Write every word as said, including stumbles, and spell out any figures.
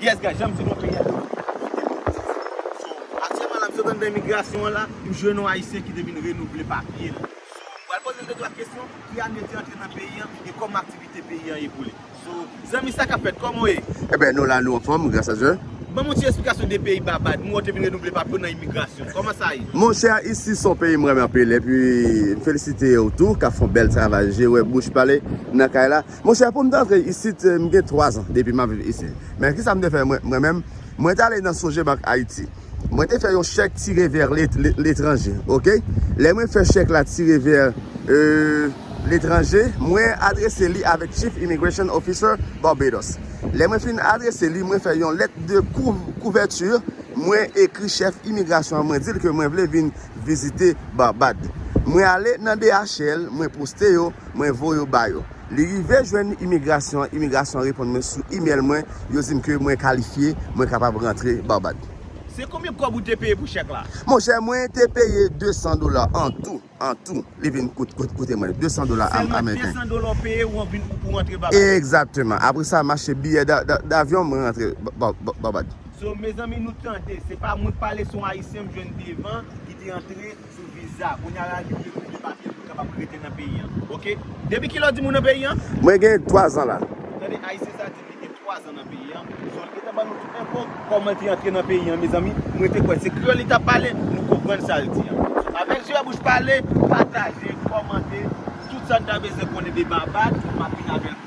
Yes, guys, jan m di nou, peyi a yo. So, aktyèlman la, m sot anndan imigrasyon an la, m jwenn yon Ayisyen ki te vin renouvle papye l. So, m pral poze l de twa kesyon, ki ane te antre nan peyi an, e kòman aktivite peyi an ye pou li. So, zanmi, sa k ap fèt, kòman w ye? Ebyen, nou la, nou anfòm, gras a Dye. Ban m yon ti eksplikasyon de peyi Babad. M wè w te vin renouvle papye w nan imigrasyon. Kòman sa ye? Monchè, isi se yon peyi m renmen anpil. Epi, m felisite yo tou, k ap fè yon bèl travay. Je wè bouch pale nan kay la. Monchè, pou m te antre isit, eh, m gen twa zan depi m ap viv isi. Men kisa m te fè mwen, mwen menm? Mwen te ale nan Sogebank Ayiti. Mwen te fè yon chèk tire vè le-, le-, letranje, oke? Lè mwen fè chèk la tire vè, eh, letranje, mwen adrese li avèk Chief Immigration Officer Barbados. Lè mwen fin adrese li, mwen fè yon lèt de kou-, kouvèti, mwen ekri chèf imigrasyon an, mwen di l ke mwen vle vin vizite Barbad. Mwen ale nan D H L, mwen poste yo, mwen voye yo ba yo. Li rive jwenn imigrasyon, imigrasyon reponn mwen sou imèl mwen, yo di m ke mwen kalifye, mwen kapab rantre Barbad. Se konbyen kòb ou te peye pou chèk la? Monchè, mwen te peye de san dola an tou, an tou. Li vin kout-, kout-, koute mwen de san dola am-, ameriken. Sèlman de san dola w peye ou vin, ou rantre Barbad? Egzakteman. Apre sa, m achte biyè da-, da-, davyon, mwen rantre Ba-, Ba-, Ba-, Barbad. So, mezanmi, nou tande, se pa mwen k pale, se yon Ayisyen m jwenn devan, li te antre sou viza. Kounye a la, li vle koute papye pou l kapab rete nan peyi an. Oke? Depi kilè w di m ou nan peyi an? Mwen gen twa zan la. Tande, Ayisyen sa di li gen twa zan nan peyi an. So, li gentan ban nou tout enfo, kòman l te antre nan peyi an, mezanmi. Mwen te kwè se kreyòl li t ap pale, nou konprann sa l di an. So, avèk Je wè bouch pale, pataje, kòmante, tout sa n ta bezwen konnen de Barbad, m ap vin avè l.